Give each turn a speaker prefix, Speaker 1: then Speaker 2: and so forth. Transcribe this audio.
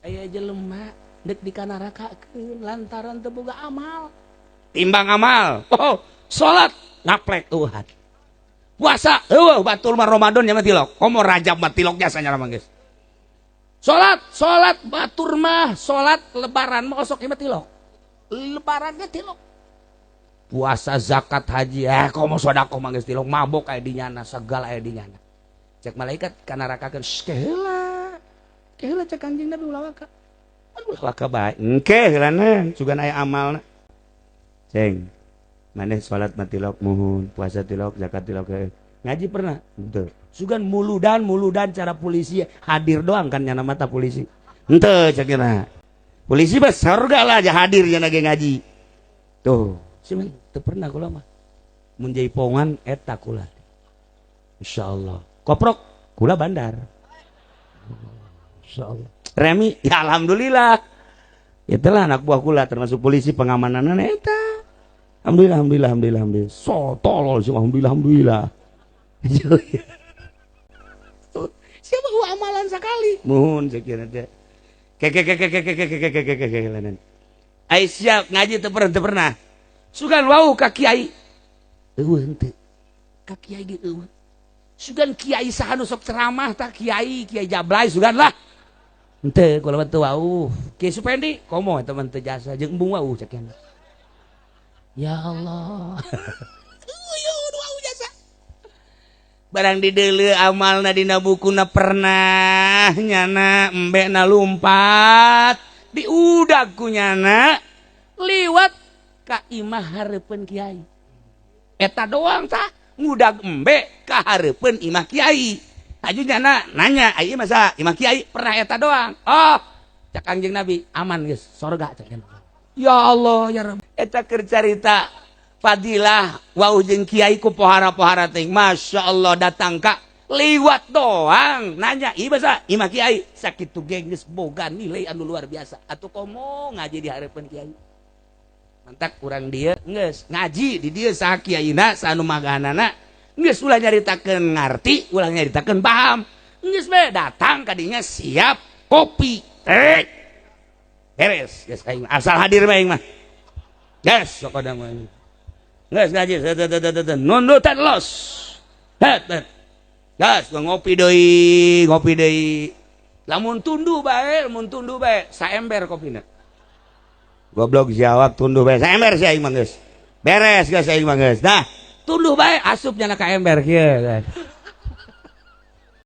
Speaker 1: Aya jelema dek dikanarakakeun lantaran teu boga amal. Timbang amal. Oh, salat ngaplek eueuhan. Puasa eueuh, batur mah Ramadan nya mah tilok. Komo Rajab mah tilok jasanya mah geus. Salat, salat batur mah, salat lebaran mah osok ieu mah tilok. Lebaran ge tilok. Puasa, zakat, haji, eh, komo sedekah mah geus tilok, mabok aya di nyana, segala aya di nyana. Cek malaikat kanarakakeun, "Keheula. Keheula," cek Kanjeng Nabi, "ulah waka. Aduh, ulah waka bae. Engke heulana sugan aya amalna." Ceng. Maneh salat mah tilok, muhun, puasa tilok, zakat tilok. Ngaji pernah? Henteu. Sugan muludan muludan cara polisi hadir doang kan nyana mata polisi. Henteu cek. Polisi mah surga lah aja hadir nyana ge ngaji. Tuh, sih teu pernah kula mah. Mun jaipongan eta kula. Insyaallah. Koprok kula bandar. Insyaallah. Remi, ya alhamdulillah. Itulah anak buah kula termasuk polisi pengamanan eta. Alhamdulillah, alhamdulillah, alhamdulillah, alhamdulillah. So tolol sih, alhamdulillah, alhamdulillah. Siapa gua amalan sekali. Muhun sekira teh. Ke ke ke ke ke ke ke ke ke ke ke ke. Ai siap ngaji teu pernah, teu pernah. Sugan wau ka kiai. Eueuh henteu. Ka kiai ge eueuh. Sugan kiai saha nu sok ceramah tah, kiai Kiai Jablay sugan lah. Henteu kula mah teu wau. Kiai Supendi komo eta mah teu jasa jeung embung wau cek. Ya Allah. Wau jasa. Barang dideuleu amalna dina bukuna pernah nyana embekna lumpat diudag ku nyana liwat ka imah hareupeun kiai. Eta doang tah, ngudag embe ka hareupeun imah kiai. Aju nyana nanya, "Ai masa imah kiai pernah?" Eta doang. Oh, cek Kanjeng Nabi, aman geus, sorga cek. Ya Allah ya Rabb. Eta keur carita fadilah wau jeung kiai ku pohara-pohara teh. Masya Allah, datang ka liwat doang nanya, "Ieu masa imah kiai?" Sakitu ge geus boga nilai anu luar biasa. Atuh komo ngaji di hareupeun kiai. Mantak kurang dia geus ngaji di dieu saha kiaina, saha nu maganana geus ulah nyaritakeun ngarti, ulah nyaritakeun paham. Geus we datang kadinya siap kopi teh beres geus aing asal hadir bae mah. Geus sok mah. Geus ngaji nundutan los. Het het. Gas ngopi deui, ngopi deui. Lamun tunduh bae, lamun tunduh bae saember kopina. Goblok jawab tunduh bae saember si aing mah geus. Beres geus aing mah geus. Nah, tunduh bae asup nyana ka ember kieu.